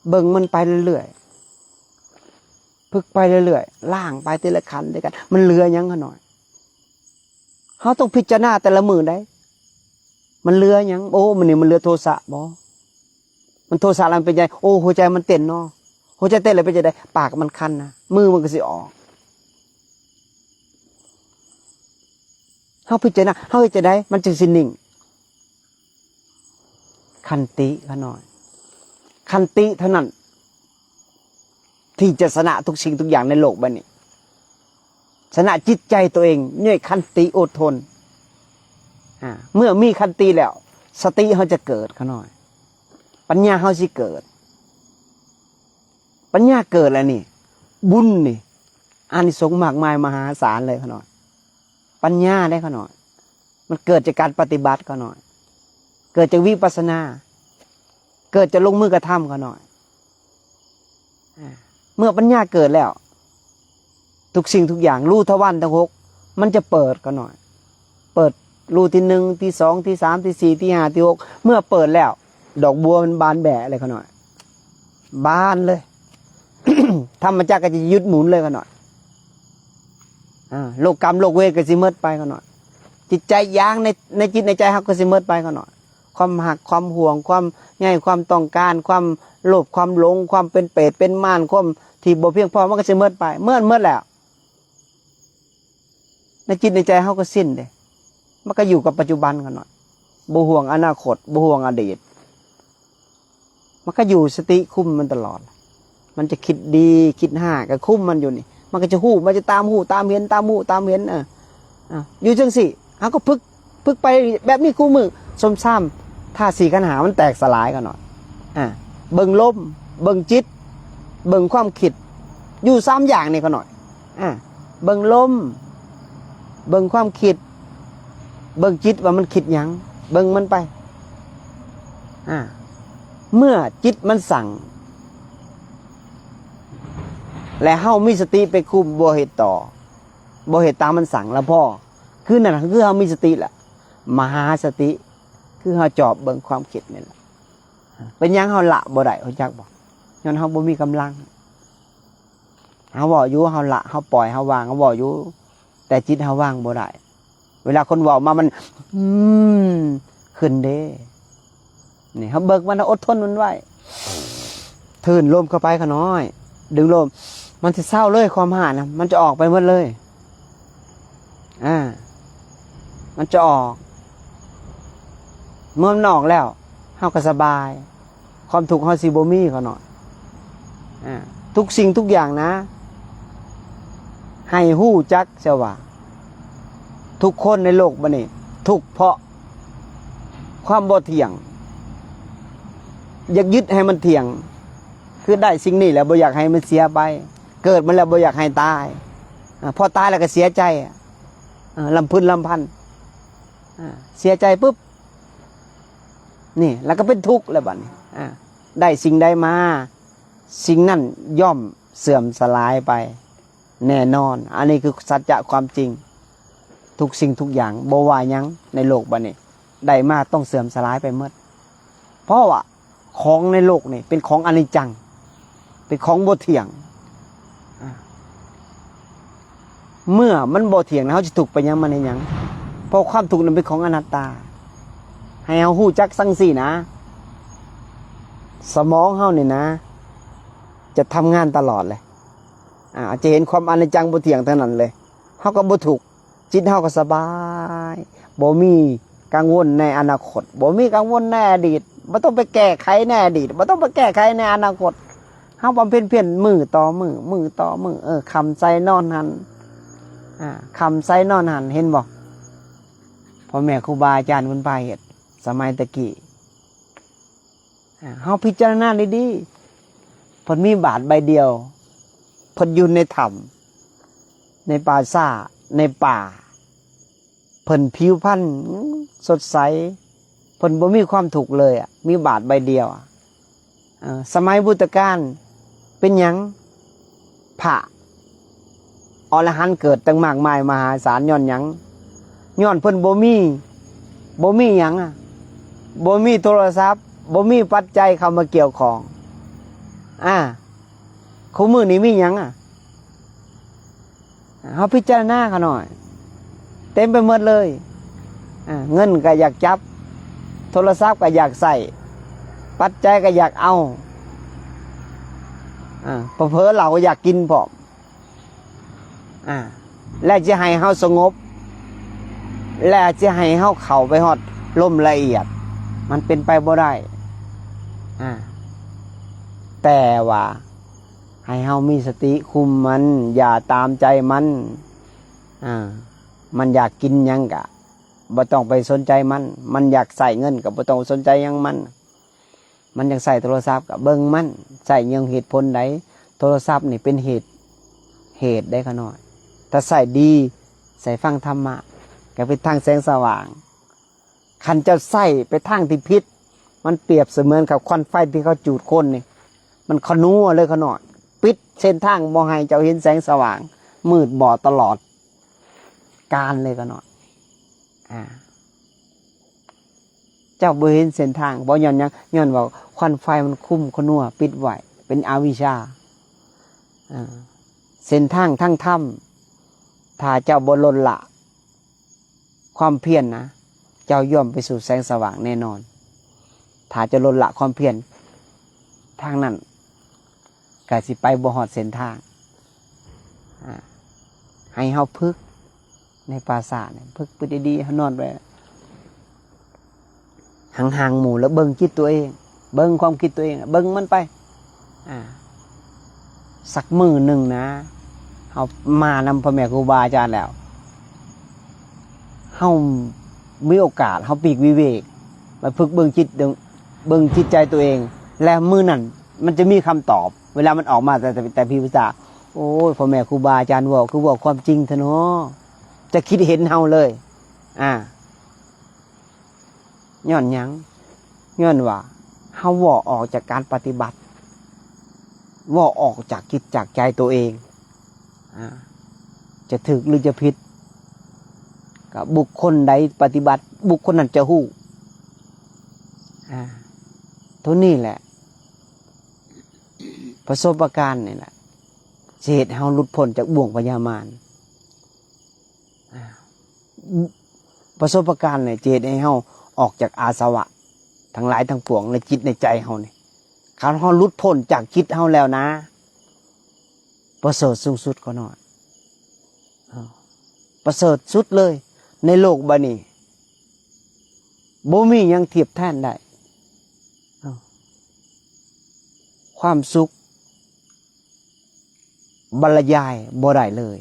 ເບິ່ງມັນໄປເລື້ອຍໆ, ຝຶກໄປເລື້ອຍໆ, ລ້າງໄປທີລະຂັ້ນ ທີລະຂັ້ນ. ມັນເຫຼືອຫຍັງຂະນ້ອຍ? ເຮົາຕ້ອງພິຈາລະນາແຕ່ລະມື້ໃດ໋, ມັນເຫຼືອຫຍັງ? ໂອ້ ມື້ນີ້ມັນເຫຼືອໂທສະບໍ? ມັນໂທສະແລ້ວມັນເປັນຫຍັງ? ໂອ້ ຫົວໃຈມັນເຕັ້ນເນາະ, ຫົວໃຈເຕັ້ນແລ້ວເປັນຈັ່ງໃດ? ປາກມັນຄັນນະ, ມືມັນກໍຊິອອກ. ເຮົາພິຈາລະນາ, ເຮົາເຮັດຈັ່ງໃດມັນຈຶ່ງຊິນິ່ງ? ຂັນຕິຂະນ້ອຍ, ຂັນຕິເທົ່ານັ້ນທີ່ຈະຊະນະທຸກສິ່ງທຸກຢ່າງໃນໂລກໃບນີ້, ຊະນະຈິດໃຈໂຕເອງດ້ວຍຂັນຕິອົດທົນ. ອາ ເມື່ອມີຂັນຕິແລ້ວ ສະຕິເຮົາຈະເກີດຂະນ້ອຍ, ປັນຍາເຮົາຊິເກີດ. ປັນຍາເກີດແລ້ວນີ້ ບຸນນີ້ ອານິສົງມາກມາຍມະຫາສານເລີຍຂະນ້ອຍ. ປັນຍາເດ້ຂະນ້ອຍ, ມັນເກີດຈາກການປະຕິບັດຂະນ້ອຍ, ເກີດຈາກວິປັດສະນາ, ເກີດຈາກລົງມືກະທຳຂະນ້ອຍ. ອາ ເມື່ອປັນຍາເກີດແລ້ວ ທຸກສິ່ງທຸກຢ່າງ ຮູທະວານທັງຫົກ ມັນຈະເປີດຂະນ້ອຍ, ເປີດຮູທີໜຶ່ງ ທີສອງ ທີສາມ ທີສີ່ ທີຫ້າ ທີຫົກ. ເມື່ອເປີດແລ້ວ ດອກບົວມັນບານແບະເລີຍຂະນ້ອຍ, ບານເລີຍ. ທຳມະຈັກກະຈະຢຸດໝູນເລີຍຂະນ້ອຍ. ອາ ໂລກກຳໂລກເວທກະຊິໝົດໄປຂະນ້ອຍ, ຈິດໃຈຢາກໃນ ໃນຈິດໃນໃຈເຮົາກະຊິໝົດໄປຂະນ້ອຍ. ຄວາມຮັກ ຄວາມຫວງ ຄວາມໃຍ ຄວາມຕ້ອງການ ຄວາມໂລບ ຄວາມຫຼົງ ຄວາມເປັນເປດເປັນມານ ຄວາມທີ່ບໍ່ພຽງພໍ ມັນກະຊິໝົດໄປ. ເມື່ອໝົດແລ້ວ ໃນຈິດໃນໃຈເຮົາກະສິ້ນເດ້, ມັນກະຢູ່ກັບປັດຈຸບັນຂະນ້ອຍ, ບໍ່ຫ່ວງອະນາຄົດ ບໍ່ຫ່ວງອະດີດ. ມັນກະຢູ່ສະຕິຄຸມມັນຕະຫຼອດ, ມັນຈະຄິດດີຄິດຮ້າຍກະຄຸມມັນຢູ່ນີ້, ມັນກະຈະຮູ້ ມັນຈະຕາມຮູ້ຕາມເຫັນ ຕາມຮູ້ຕາມເຫັນ. ເອີ ເອີ ຢູ່ຈັ່ງຊີ້ ເຮົາກະຝຶກ ຝຶກໄປແບບນີ້ຄູ່ມື້, ສົມຊາມທາດສີ່ຂັນຫ້າມັນແຕກສະຫຼາຍຂະນ້ອຍ. ອາ ເບິ່ງລົມ ເບິ່ງຈິດ ເບິ່ງຄວາມຄິດ, ຢູ່ສາມຢ່າງນີ້ຂະນ້ອຍ. ອາ ເບິ່ງລົມ ເບິ່ງຄວາມຄິດ ເບິ່ງຈິດວ່າມັນຄິດຫຍັງ, ເບິ່ງມັນໄປ. ອາ ເມື່ອຈິດມັນສັ່ງ ແລະ ເຮົາມີສະຕິໄປຄຸມ, ບໍ່ເຮັດຕໍ່, ບໍ່ເຮັດຕາມມັນສັ່ງລະພໍ. ຄືນັ້ນ ຄືເຮົາມີສະຕິລະ, ມະຫາສະຕິ ຄືເຮົາຈອບເບິ່ງຄວາມຄິດນີ້ລະ. ເປັນຫຍັງເຮົາລະບໍ່ໄດ້ ຮູ້ຈັກບໍ່? ຍ້ອນເຮົາບໍ່ມີກຳລັງ. ເຮົາເວົ້າຢູ່ ເຮົາລະ ເຮົາປ່ອຍ ເຮົາວາງ, ເຮົາເວົ້າຢູ່ ແຕ່ຈິດເຮົາວາງບໍ່ໄດ້. ເວລາຄົນເວົ້າມາ ມັນ ອືມ ຂຶ້ນເດ້. ນີ້ ເຮົາເບິ່ງມັນ ອົດທົນມັນໄວ້ ຖືນລົມເຂົ້າໄປຂ້ານ້ອຍ ດຶງລົມ ມັນຊິເຊົາເລີຍ ຄວາມຮ້ານນະ ມັນຈະອອກໄປໝົດເລີຍ. ອາ ມັນຈະອອກ. ເມື່ອມັນອອກແລ້ວ ເຮົາກໍສະບາຍ ຄວາມທຸກເຮົາຊິບໍ່ມີ ຂ້ານ້ອຍ. ອາ ທຸກສິ່ງທຸກຢ່າງນະ ໃຫ້ຮູ້ຈັກຊະວ່າ ທຸກຄົນໃນໂລກບັດນີ້ທຸກເພາະຄວາມບໍ່ທ່ຽງ. ຢາກຍຶດໃຫ້ມັນທ່ຽງ ຄືໄດ້ສິ່ງນີ້ແລ້ວບໍ່ຢາກໃຫ້ມັນເສຍໄປ, ເກີດມາແລ້ວບໍ່ຢາກໃຫ້ຕາຍ. ອາ ພໍຕາຍແລ້ວກໍເສຍໃຈ ອາ ລຳພຶນລຳພັນ ອາ ເສຍໃຈປຶບ ນີ້ ແລ້ວກໍເປັນທຸກແລ້ວບັດນີ້. ອາ ໄດ້ສິ່ງໃດມາ ສິ່ງນັ້ນຍ່ອມເສື່ອມສະຫຼາຍໄປແນ່ນອນ. ອັນນີ້ຄືສັດຈະຄວາມຈິງ. ທຸກສິ່ງທຸກຢ່າງ ບໍ່ວ່າຫຍັງໃນໂລກບັດນີ້ ໄດ້ມາຕ້ອງເສື່ອມສະຫຼາຍໄປໝົດ. ເພາະວ່າຂອງໃນໂລກນີ້ເປັນຂອງອະນິດຈັງ ເປັນຂອງບໍ່ທ່ຽງ. ອາ ເມື່ອມັນບໍ່ທ່ຽງ ເຮົາຊິທຸກໄປຫຍັງ ມັນເຮັດຫຍັງ? ເພາະຄວາມທຸກນັ້ນເປັນຂອງອະນັດຕາ. ໃຫ້ເຮົາຮູ້ຈັກຈັ່ງຊີ້ນະ ສະໝອງເຮົານີ້ນະ ຈະທຳງານຕະຫຼອດເລີຍ. ອາ ຈະເຫັນຄວາມອະນິດຈັງບໍ່ທ່ຽງທັງນັ້ນເລີຍ. ເຮົາກໍບໍ່ທຸກ ຈິດເຮົາກໍສະບາຍ ບໍ່ມີກັງວົນໃນອະນາຄົດ ບໍ່ມີກັງວົນໃນອະດີດ ບໍ່ຕ້ອງໄປແກ້ໄຂໃນອະດີດ ບໍ່ຕ້ອງໄປແກ້ໄຂໃນອະນາຄົດ. ເຮົາບຳເພັນພຽນມື້ຕໍ່ມື້ ມື້ຕໍ່ມື້ ເອີ ຄ່ຳໃສນອນຫັ້ນ ອາ ຄ່ຳໃສນອນຫັ້ນ. ເຫັນບໍ່ ພໍ່ແມ່ຄູບາອາຈານເພິ່ນພາເຮັດສະໄໝແຕ່ກີ້. ອາ ເຮົາພິຈາລະນາດີໆ ເພິ່ນມີບາດໃບດຽວ ເພິ່ນຢູ່ໃນຖ້ຳ ໃນປ່າຊ້າ ໃນປ່າ ເພິ່ນຜິວພັນສົດໃສ ເພິ່ນບໍ່ມີຄວາມທຸກເລີຍອະ ມີບາດໃບດຽວອະ. ເອີ ສະໄໝພຸດທະການເປັນຫຍັງ ພະອໍລະຫັນເກີດຕັ້ງມາກມາຍມະຫາສານ ຍ້ອນຫຍັງ? ຍ້ອນເພິ່ນບໍ່ມີ ບໍ່ມີຫຍັງອະ ບໍ່ມີໂທລະສັບ ບໍ່ມີປັດໄຈເຂົ້າມາກ່ຽວຂ້ອງ. ອາ ຄູ່ມື້ນີ້ມີຫຍັງອະ? ເຮົາພິຈາລະນາຂ້ານ້ອຍ ເຕັມໄປໝົດເລີຍ. ອາ ເງິນກໍຢາກຈັບ ໂທລະສັບກໍຢາກໃຊ້ ປັດໄຈກໍຢາກເອົາ ອາ ເຜີໆເຫຼົ້າກໍຢາກກິນພ້ອມ. ອາ ແລະຈະໃຫ້ເຮົາສະຫງົບ ແລະຈະໃຫ້ເຮົາເຂົ້າໄປຮອດລົມລະອຽດ ມັນເປັນໄປບໍ່ໄດ້. ອາ ແຕ່ວ່າໃຫ້ເຮົາມີສະຕິຄຸມມັນ ຢ່າຕາມໃຈມັນ. ອາ ມັນຢາກກິນຫຍັງກະບໍ່ຕ້ອງໄປສົນໃຈມັນ ມັນຢາກໃຊ້ເງິນກະບໍ່ຕ້ອງໄປສົນໃຈຫຍັງມັນ. ມັນຢາກໃຊ້ໂທລະສັບກະເບິ່ງມັນ ໃຊ້ຢ່າງເຫດຜົນໃດ. ໂທລະສັບນີ້ເປັນເຫດ ເຫດໄດ໋ຂ້ານ້ອຍ ຖ້າໃຊ້ດີ ໃຊ້ຟັງທຳມະ ກະເປັນທາງແສງສະຫວ່າງ. ຄັນເຈົ້າໃຊ້ໄປທາງທີ່ຜິດ ມັນປຽບສະເໝືອນກັບຄວັນໄຟທີ່ເຂົາຈູດຄົນນີ້ ມັນຂະນົວເລີຍຂ້ານ້ອຍ ປິດເສັ້ນທາງບໍ່ໃຫ້ເຈົ້າເຫັນແສງສະຫວ່າງ ມືດບອດຕະຫຼອດການເລີຍຂ້ານ້ອຍ. ອາ ເຈົ້າບໍ່ເຫັນເສັ້ນທາງ ເພາະຍ້ອນຫຍັງ? ຍ້ອນວ່າຄວັນໄຟມັນຄຸມຂະນົວປິດໄວ້ ເປັນອະວິຊາ. ອາ ເສັ້ນທາງທາງທຳ ຖ້າເຈົ້າບໍ່ລົດລະຄວາມພຽນນະ ເຈົ້າຍ່ອມໄປສູ່ແສງສະຫວ່າງແນ່ນອນ. ຖ້າເຈົ້າລົດລະຄວາມພຽນ ທາງນັ້ນກະຊິໄປບໍ່ຮອດເສັ້ນທາງ. ອາ ໃຫ້ເຮົາຝຶກ ໃນປ່າຊ້ານີ້ ຝຶກໄປດີໆ ເຮົານອນໄປຫ່າງໆໝູ່ ແລ້ວເບິ່ງຈິດຕົວເອງ ເບິ່ງຄວາມຄິດຕົວເອງ ເບິ່ງມັນໄປ. ອາ ສັກມື້ໜຶ່ງນະ ເຮົາມານຳພໍ່ແມ່ຄູບາອາຈານແລ້ວ ເຮົາມີໂອກາດ ເຮົາປີກວິເວກ ມາຝຶກເບິ່ງຈິດ ເບິ່ງຈິດໃຈຕົວເອງ ແລະມື້ນັ້ນມັນຈະມີຄຳຕອບ ເວລາມັນອອກມາແຕ່ ແຕ່ ແຕ່ພີວສາ. ໂອ້ຍ ພໍ່ແມ່ຄູບາອາຈານເວົ້າ ຄືເວົ້າຄວາມຈິງແທ້ເນາະ ຈະຄິດເຫັນເຮົາເລີຍ. ອາ ຍ້ອນຫຍັງ? ຍ້ອນວ່າເຮົາເວົ້າອອກຈາກການປະຕິບັດ ເວົ້າອອກຈາກຈິດຈາກໃຈຕົວເອງ. ອາ ຈະຖືກຫຼືຈະຜິດ ກໍບຸກຄົນໃດປະຕິບັດ ບຸກຄົນນັ້ນຈະຮູ້. ອາ ໂຕນີ້ແຫຼະ ປະສົບປະການນີ້ແຫຼະ ຊິເຮັດໃຫ້ເຮົາຫຼຸດພົ້ນຈາກບ່ວງພະຍາມານ. ປະສົບປະການນີ້ຈະເຮັດໃຫ້ເຮົາອອກຈາກອາສະວະທັງຫຼາຍທັງປວງໃນຈິດໃນໃຈເຮົານີ້. ຄັນເຮົາຫຼຸດພົ້ນຈາກຈິດເຮົາແລ້ວນະ, ປະເສີດສູງສຸດ ຂະນ້ອຍ. ເອີ ປະເສີດສຸດເລີຍໃນໂລກໃບນີ້. ບໍ່ມີຫຍັງທຽບແທນໄດ້. ເອີ ຄວາມສຸກບັນລະຍາຍບໍ່ໄດ້ເລີຍ.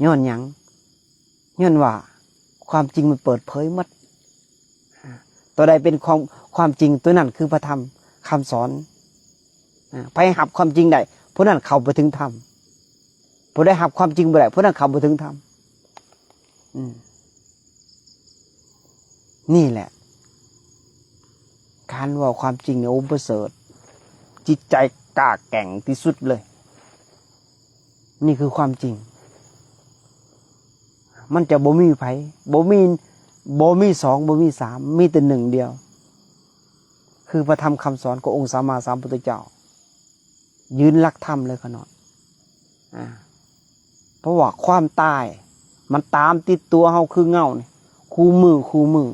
ຍ້ອນຫຍັງ? ຍ້ອນວ່າຄວາມຈິງມັນເປີດເຜີຍໝົດ. ຕົວໃດເປັນຄວາມ, ຄວາມຈິງ, ຕົວນັ້ນຄືພະທຳຄຳສອນ. ອາ ໃຜຮັບຄວາມຈິງໄດ້, ຜູ້ນັ້ນເຂົ້າໄປເຖິງທຳ. ຜູ້ໃດຮັບຄວາມຈິງບໍ່ໄດ້, ຜູ້ນັ້ນເຂົ້າບໍ່ເຖິງທຳ. ອືມ ນີ້ແຫຼະ ການເວົ້າຄວາມຈິງນີ້ ໂອ້ ປະເສີດ, ຈິດໃຈກ້າແກ່ງທີ່ສຸດເລີຍ. ນີ້ຄືຄວາມຈິງ. ມັນຈະບໍ່ມີໃຜ, ບໍ່ມີ, ບໍ່ມີສອງ, ບໍ່ມີສາມ, ມີແຕ່ໜຶ່ງດຽວ. ຄືພະທຳຄຳສອນຂອງອົງສຳມາສຳພຸດທະເຈົ້າ, ຢືນຫຼັກທຳເລີຍຂະນ້ອຍ. ອາ ເພາະວ່າຄວາມຕາຍມັນຕາມຕິດຕົວເຮົາຄືເງົານີ້ ຄູ່ມື້, ຄູ່ມື້.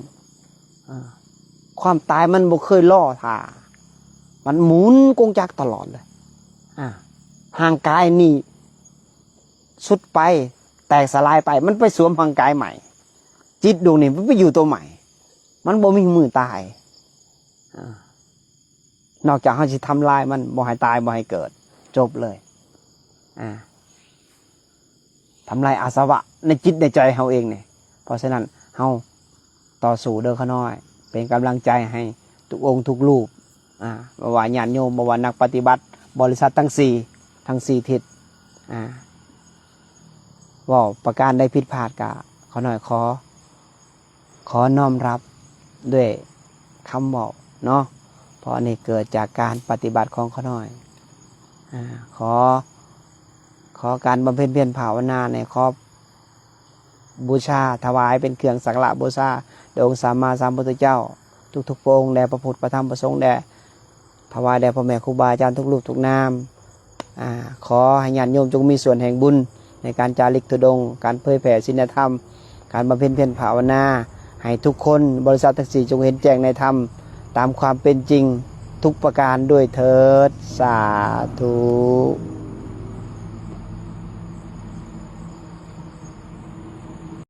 ອາ ຄວາມຕາຍມັນບໍ່ເຄີຍລໍຖ້າ, ມັນໝູນກົງຈັກຕະຫຼອດເລີຍ. ອາ ຮ່າງກາຍນີ້ສຸດໄປ, ແຕກສະຫຼາຍໄປ, ມັນໄປສວມຮ່າງກາຍໃໝ່. ຈິດດວງນີ້ມັນໄປຢູ່ຕົວໃໝ່, ມັນບໍ່ມີມື້ຕາຍ. ອາ ນອກຈາກເຮົາຊິທຳລາຍມັນ ບໍ່ໃຫ້ຕາຍ, ບໍ່ໃຫ້ເກີດ, ຈົບເລີຍ. ອາ ທຳລາຍອາສະວະໃນຈິດໃນໃຈເຮົາເອງນີ້. ເພາະສະນັ້ນເຮົາຕໍ່ສູ້ເດີຂະນ້ອຍ, ເປັນກຳລັງໃຈໃຫ້ທຸກອົງທຸກຮູບ, ອາ ບໍ່ວ່າຍາດໂຍມ, ບໍ່ວ່ານັກປະຕິບັດ, ບໍລິສັດທັງສີ່, ທັງສີ່ທິດ. ອາ ເວົ້າປະການໃດຜິດພາດກະ ຂະນ້ອຍຂໍ ຂໍນ້ອມຮັບດ້ວຍຄຳເວົ້າເນາະ, ເພາະອັນນີ້ເກີດຈາກການປະຕິບັດຂອງຂະນ້ອຍ. ອາ ຂໍ ຂໍການບຳເພັນພຽນພາວະນາໃນ ຂໍບູຊາຖວາຍເປັນເຄື່ອງສັກກາລະບູຊາແດ່ອົງສຳມາສຳພຸດທະເຈົ້າທຸກໆພະອົງ ແດ່ພະພຸດ ພະທຳ ພະສົງ ແດ່ ຖວາຍແດ່ພໍ່ແມ່ຄູບາອາຈານທຸກຮູບທຸກນາມ. ອາ ຂໍໃຫ້ຍາດໂຍມຈົ່ງມີສ່ວນແຫ່ງບຸນໃນການຈາລິກທຸດົງ, ການເຜີຍແຜ່ສິນລະທຳ, ການບຳເພັນພຽນພາວະນາ, ໃຫ້ທຸກຄົນ ບໍລິສັດທັງສີ່ ຈົ່ງເຫັນແຈ້ງໃນທຳຕາມຄວາມເປັນຈິງທຸກປະການດ້ວຍເທີດ. ສາທຸ.